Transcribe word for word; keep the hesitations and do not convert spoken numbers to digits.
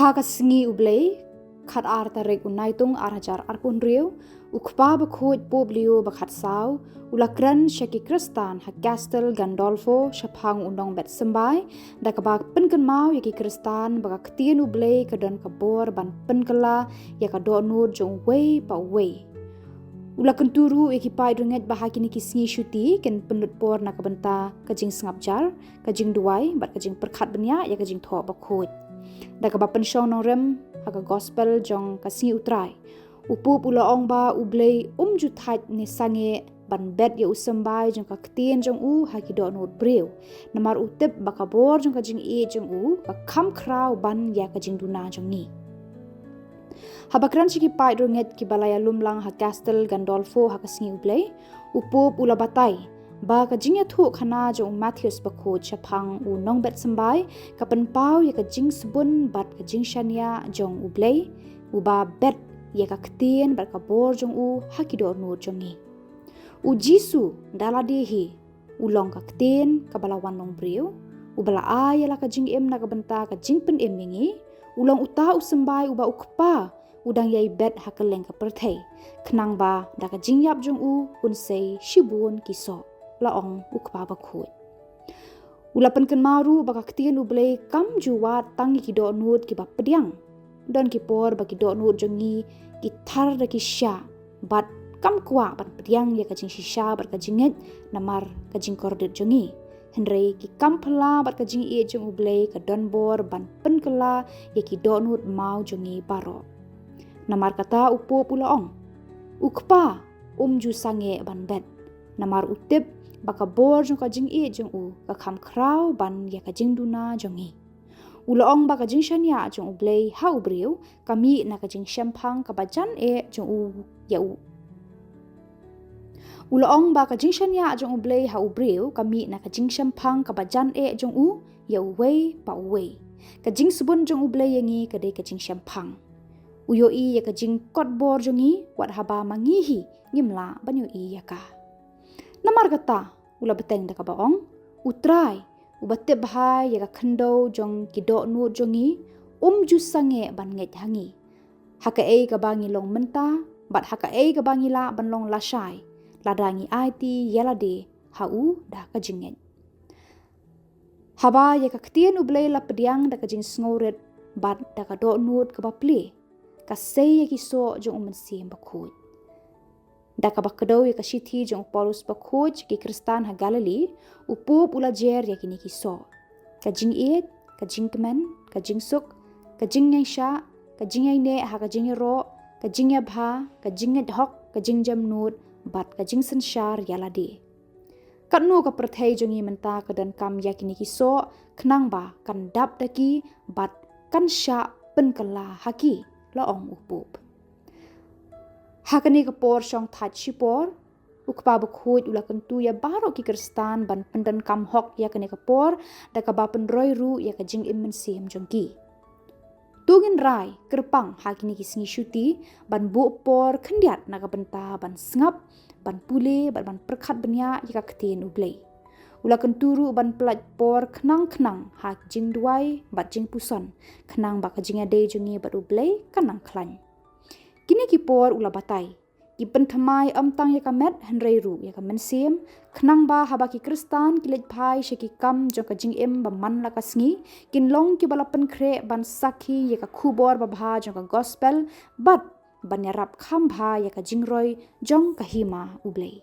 Ha ka sngi U Blei, khat ar tarik u Naitung ar hajar arphew hynriew, u Kpa Bakhuid Pope Leo ba khatsaw u la kren sha ki Khristan ha Castel Gandolfo shaphang u nongbet symbai, da kaba pynkynmaw ïa ki Khristan ba ka ktien U Blei ka don ka bor ban pynkylla ïa ka dohnud jong uwei pa uwei. U la kyntu ruh ïa ki paid rangeit ba ha kine ki sngi shuti kin pynlut por na ka bynta ka jingsngap jar, ka jingduwai bad ka jingpyrkhat bniah ïa ka jingthoh bakhuid, da kaba pynshong nongrim ha ka gospel jong ka sngi U Trai. U Pope u la ong ba U Blei um ju thait ne sangeh ban bet ïa u symbai jong ka ktien jong u ha ki dohnud briew, namar u tip ba ka bor jong ka jingïeit jong u ka kham khraw ban ïa ka jingduna jong ngi. Haba kren sha ki paid rangeit kiba la ïalum lang ha Castel Gandolfo ha ka sngi U Blei, u Pope u la batai ba ka jingïathuhkhana jong u Matheus Bakhuid shaphang u nongbet symbai ka pynpaw ïa ka jingsbun bad ka jingshaniah jong U Blei, uba bet ïa ka ktien bad ka bor jong u ha ki dohnud jong ngi. U Jisu da lade hi u long ka ktien kaba la wan long briew, uba la ai ïa la ka jingim na ka bynta ka jingpynim ïa ngi. U long uta u symbai uba u Kpa u dang ïai bet ha kylleng ka pyrthei, khnang ba da ka jingïap jong u un sei shibun ki soh, la ong u Kpa Bakhuid. U la pynkynmaw ruh ba ka ktien U Blei kam ju wad tang ïa ki dohnud kiba pdiang. Don ki por ba ki dohnud jong ngi ki thar da ki shiah bad kam kwah ban pdiang ïa ka jingshisha bad ka jingngeit namar ka jingkordit jong ngi. Hynrei ki kam phylla bad ka jingïeit jong U Blei ka don bor ban pynkylla ïa ki dohnud maw jong ngi baroh. Namar kata u Pope u la ong, u Kpa um ju sangeh ban bet, namar u tip ba ka bor jong ka jingïeit jong u ka kham khraw ban ïa ka jingduna jong ngi. U la ong ba ka jingshaniah jong U Blei ha u briew ka mih na ka jingshemphang kaba jan eh jong u ïa u. U la ong ba ka jingshaniah jong U Blei ha u briew ka mih na ka jingshemphang kaba jan eh jong u ïa uwei pa uwei. Ka jingsbun jong U Blei ïa ngi ka dei ka jingshemphang. U ïohi ïa ka jingkot bor jong ngi wat haba ma ngi hi ngim lah ban ïohi ïa ka. Namar kata u la bteng da kaba ong, U Trai uba tip bha ïa ka khyndew jong ki dohnud jong ngi um ju sangeh ban ngeit ha ngi, ha kaei kaba ngi long mynta bad ha kaei kaba ngi lah ban long lashai, lada ngi aiti ïa lade ha u da ka jingngeit. Haba ïa ka ktien U Blei la pdiang da ka jingsngewrit bad da ka dohnud kaba plie, ka sei ïa ki soh jong U Mynsiem Bakhuid. Da kaba kdew ïa ka shithi jong u Paulus Bakhuid sha ki Khristan ha Galilee, u Pope u la jer ïa kine ki soh: ka jingïeit, ka jingkmen, ka jingsuk, ka jingïaishah, ka jingïaineh ha ka jingïaroh, ka jingïabha, ka jingngeit hok, ka jingjemnud bad ka jingsynshar ïa lade. Katno ka pyrthei jong ngi mynta ka donkam ïa kine ki soh, khnang ba kan dap da ki bad kan shah pynkylla ha ki, la ong u Pope. Ha kane ka por shong thait shipor, u Kpa Bakhuid u la kyntu ïa baroh ki Khristan ban pyndonkam hok ïa kane ka por, da kaba pynroi ruh ïa ka jingim mynsiem jong ki. To ngin rai kyrpang ha kine ki sngi shuti ban buh por khyndiat na ka bynta ban sngap, ban pule bad ban pyrkhat bniah ïa ka ktien U Blei. U la kyntu ruh ban pyllait por khnang khnang ha jingduwai bad jingpuson, khnang ba ka jingïadei jong ngi bad U Blei kan nang khlaiñ. Kine ki por, u la batai, ki pynthymmai ym tang ïa ka met hynrei ruh ïa ka mynsiem, khnang ba haba ki Khristan ki leit phai sha ki kam jong ka jingim ba man la ka sngi, kin long kiba la pynkhreh ban sakhi ïa ka khubor babha jong ka gospel bad ban ïarap kham bha ïa ka jingroi jong ka hima U Blei.